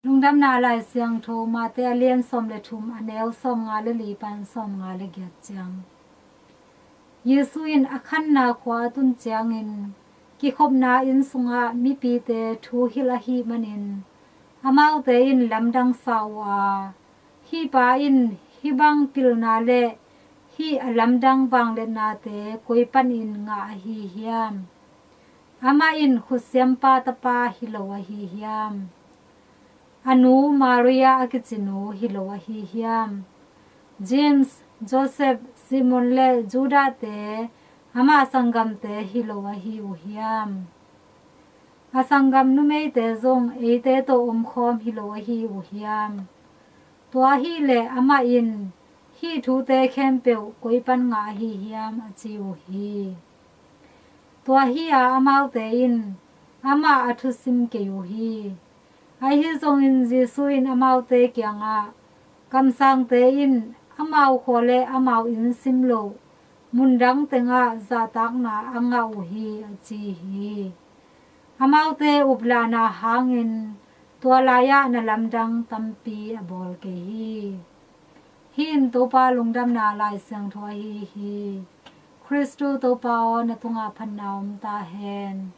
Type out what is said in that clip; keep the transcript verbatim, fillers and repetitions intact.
Lungdamna Lai Siangtho, Mate a lian sawm le thum, a neu sawm nga le li pan sawm nga le giat ciang. Jesu in a khanna khua a tun ciangin, kikhopna inn sungah mipite thu hilh ahih manin, amaute in lamdang sa uh a, "Hih pa in hih bang pilna le hih a lamdang vangliatnate koi panin ngah ahi hiam? Amah in khutsiampa tapa hi lo ahi hiam? A nu Maria a kici nu hi lo ahi hiam? James, Joseph, Simon le Judah-te, ama sanggamte hi lo ahi uh hiam? A sanggam numeite zong eite tawh omkhawm hi lo ahi uh hiam? Tua ahih leh amah in hih thute khempeuh koi pan ngah ahi hiam?" a ci uh hi. Tua hi-a amaute in amah a thusim kei uh hi. Ahi zongin Jesu in amaute kiangah, "Kamsangte in amau khua le amau inn sim loh mundang tengah zahtakna a ngah uh hi," a ci hi. Amaute uplahna hangin tua lai-ah na lamdang tampi a bawl kei hi. Hih in Topa lungdamna Lai Siangtho ahi hi. Khristu Topa aw, na tungah phatna om ta hen.